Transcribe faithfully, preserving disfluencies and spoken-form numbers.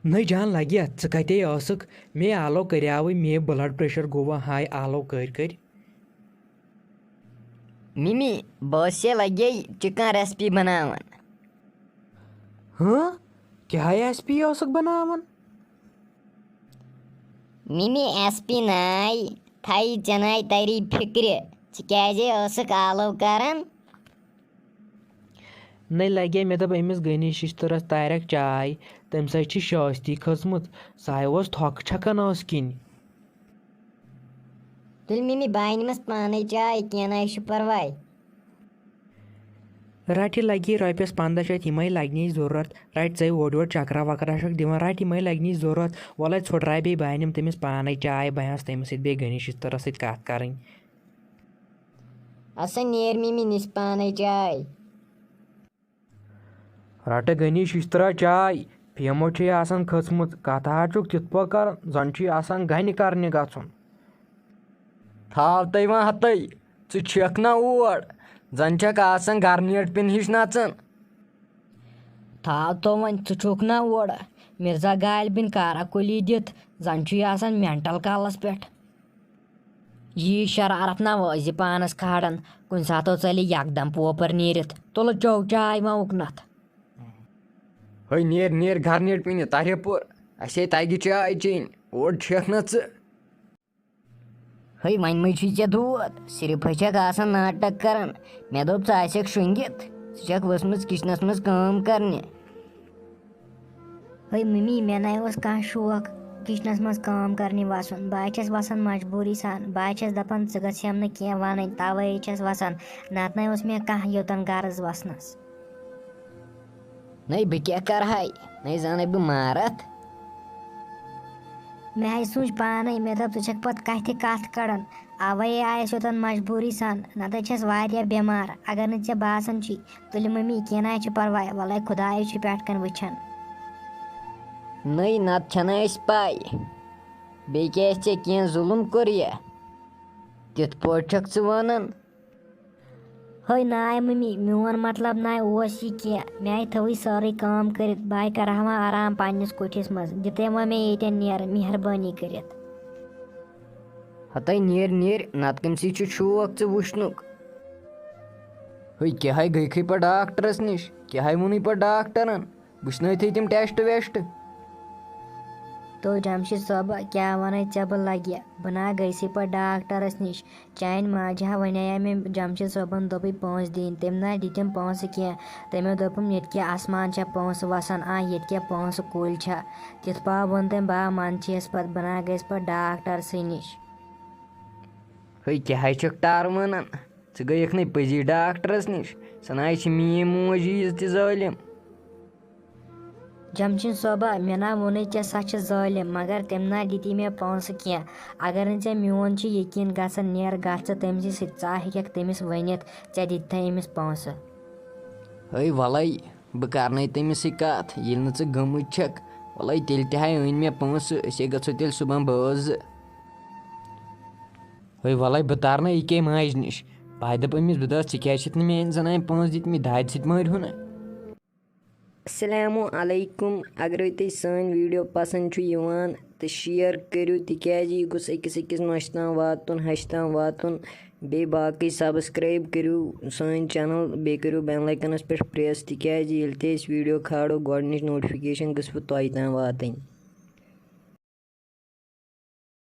نٔے جان لگہِ، ژٕ کتے ٲسٕکھ؟ مے آلو کریاوٕے، مے blood pressure گوٚو وۄنۍ high آلو کٔرۍ کٔرۍ۔ مِمی، بہٕ ٲسے لگے chicken recipe بناوان۔ ہاں؟ کیٛاہ recipe ٲسٕکھ بناوان؟ مِمی، recipe ناے، تھایہِ ژےٚ ناے تری فِکرِ، ژٕ کیٛازے ٲسٕکھ آلو کران؟ نٔے لگے مےٚ دوٚپ أمِس غنی شِشتٕرس تارٮ۪کھ چاے، تٔمۍ سۭتۍ چھِ شٲستی کھٔژمٕژ، سُہ اوس تھۄکھ چھکان ٲس کِنۍ۔ تُلۍ مِمی، بہٕ انِمس پانے چاے، کینٛہہ نہ چھُ پرواے۔ رٹہِ لگی رۄپیس پنٛداہ شیٚتھ، یِمے لگنی ضروٗرت۔ رٹہِ ژے اورٕ یورٕ چکرا وکرا چھکھ دِوان، رٹہِ یِمے لگنی ضروٗرت۔ وۄلے ژھوٚٹراے بیٚیہِ، بہٕ انِم تٔمِس پانے چاے، بہٕ ہٮ۪س تٔمِس سۭتۍ بیٚیہِ غنی شِشتٕرس سۭتۍ کتھ کرٕنۍ۔ اسا نیر مِمی نِس پانے چاے۔ رٹہٕ غنی شِشتٕرا چاے، فیمو چھے آسان کھٔژمٕژ، کتھا چھُکھ تِتھ پٲٹھۍ کران، زن چھُے آسان گنہِ کرنہِ گژھُن۔ تھاو تَے وۄنۍ ہتَے، ژٕ چھَکھ نا اور، زن چھَکھ آسان گرنیٹ پِن ہِش نژان۔ تھاو تو وۄنۍ، ژٕ چھُکھ نا اورٕ مرزا غالبٕنۍ کارا کُلی دِتھ، زن چھُے آسان مینٹل کالس پٮ۪ٹھ۔ یی شرارت نہ وٲزِ پانس کھالان، کُنہِ ساتہٕ ژلہِ یکدم پوپر نیٖرِتھ۔ تُلہٕ چو چاے وۄنۍ اُکنتھ۔ ہے نیر نیر گرنیٹ پِنہِ ترِ پوٚر، اسے تگہِ چاے چیٚنۍ، اور چھکھ نہ ژٕ۔ ہے وۄنۍ مٔہ چھُے ژےٚ دود، صرف ہے چھکھ آسان ناٹک کران۔ مےٚ دوٚپ ژٕ آسکھ شۄنٛگِتھ، ژٕ چھکھ ؤژھمٕژ کچنس منٛز کٲم کرنہِ۔ ہے ممی، مےٚ نَے اوس کانٛہہ شوق کچنس منٛز کٲم کرنہِ وَسُن۔ بہٕ ہا چھَس وَسان مجبوٗری سان۔ بہٕ ہا چھَس دَپان، ژٕ گژھِ ہَم نہٕ کینٛہہ وَنٕنۍ، تَوَے چھَس وَسان۔ نَتہٕ نَے اوس مےٚ کانٛہہ یوٚتَن غرض وَسنَس۔ نَے بہٕ کیٛاہ کَرٕ ہَے؟ نَے زانَے بہٕ مارَتھ۔ مےٚ ہَے سوٗنٛچ پانَے، مےٚ دوٚپ، ژٕ چھَکھ پَتہٕ کَتھِ کَتھ کَڑان۔ اَوَے آیَس یوٚتَن مجبوٗری سان، نَتہٕ چھَس واریاہ بٮ۪مار۔ اگر نہٕ ژےٚ باسان چھی، تُلہِ مٔمی، کینٛہہ نہ چھُ پرواے، وَلَے خۄدایَے چھُ پٮ۪ٹھ کَن وٕچھان۔ نٔے نَتہٕ چھَنہٕ اَسہِ پَے، بیٚیہِ کیٛاہ اَسہِ ژےٚ کینٛہہ ظُلُم کوٚر یا؟ تِتھ پٲٹھۍ چھَکھ ژٕ وَنان؟ ہے ناے مٔمی، میون مطلب ناے اوس یہِ کینٛہہ، مےٚ آیہِ تھٲوٕے سٲرٕے کٲم کٔرِتھ، بہٕ آیہِ کَرٕ ہا وۄنۍ آرام پنٛنِس کُٹھِس منٛز، دِتے وۄنۍ مےٚ ییٚتٮ۪ن نیرٕ مہربٲنی کٔرِتھ۔ ہَتَے نیر نیر، نَتہٕ کٔمۍ سٕے چھُ شوق ژٕ وٕچھنُک؟ ہے، کیٛاہ ہے گٔیکھٕے پَتہٕ ڈاکٹرَس نِش؟ کیٛاہ ہے ووٚنُے پَتہٕ ڈاکٹرَن؟ وٕچھنٲیتھٕے تِم ٹٮ۪سٹ وٮ۪سٹ۔ تو جمشید صٲبہ، کیٛاہ وَنَے ژےٚ بہٕ لَگہِ؟ بہٕ نا گٔیسٕے پَتہٕ ڈاکٹرَس نِش۔ چانہِ ماجہِ ہا وَنیٛایا مےٚ جمشید صٲبَن دوٚپُے پونٛسہٕ دِنۍ، تٔمۍ نا دِتِم پونٛسہٕ کینٛہہ۔ تٔمۍ دوٚپُم، ییٚتہِ کیٛاہ آسمان چھا پونٛسہٕ وَسان؟ آ، ییٚتہِ کیٛاہ پونٛسہٕ کُلۍ چھا؟ تِتھ پٲٹھۍ ووٚن تٔمۍ، بہٕ آ منٛدچھیَس پَتہٕ، بہٕ نا گٔیَس پَتہٕ ڈاکٹرسٕے نِش۔ ہے، کیٛاہ ہے چھَکھ ٹار وَنان؟ ژٕ گٔیَکھ نَے پٔزی ڈاکٹرَس نِش؟ سۄ نَے چھِ میٛٲنۍ موج ییٖژ تہِ ظٲلِم۔ جمشید صٲبہ، مےٚ نا ووٚنُے ژےٚ سۄ چھِ ظٲلِم، مگر تٔمۍ نا دِتی مےٚ پونٛسہٕ کینٛہہ۔ اگر نہٕ ژےٚ میون چھُ یقیٖن گژھان، نیر گژھ ژٕ تٔمۍ سٕے سۭتۍ، ژٕ ہیٚکَکھ تٔمِس ؤنِتھ، ژےٚ دِتۍ تھَے أمِس پونٛسہٕ۔ ہے وَلَے، بہٕ کَرنَے تٔمِس سۭتۍ کَتھ، ییٚلہِ نہٕ ژٕ گٔمٕژ چھَکھ۔ وَلَے، تیٚلہِ تہِ ہَے أنۍ مےٚ پونٛسہٕ، أسے گژھو تیٚلہِ صُبحن بٲژ زٕ۔ ہے وَلَے، بہٕ تَرنَے یہِ کیٛاہ ماجہِ نِش۔ بہٕ ہَے دَپہٕ أمِس، بہٕ دَپَس، ژےٚ کیٛازِ چھِتھ نہٕ میٛانہِ زَنانہِ پونٛسہٕ دِتۍ مٕتۍ، دادِ سۭتۍ مٲرۍ ہُن۔ السلام علیکم۔ اگرے تۄہہِ سٲنۍ ویڈیو پسند چھُ یِوان تہٕ شیئر کٔرِو، تِکیازِ یہِ گوٚژھ أکِس أکِس نۄشہِ تام واتُن، ہَشہِ تام واتُن۔ بیٚیہِ باقٕے سبسکرائب کٔرِو سٲنۍ چینل، بیٚیہِ کٔرِو بیل آیکنس پٮ۪ٹھ پریس، تِکیازِ ییٚلہِ تہِ أسۍ ویڈیو کھالو، گۄڈٕنِچ نوٹیفکیشن گٔژھوٕ تۄہہِ تام واتٕنۍ۔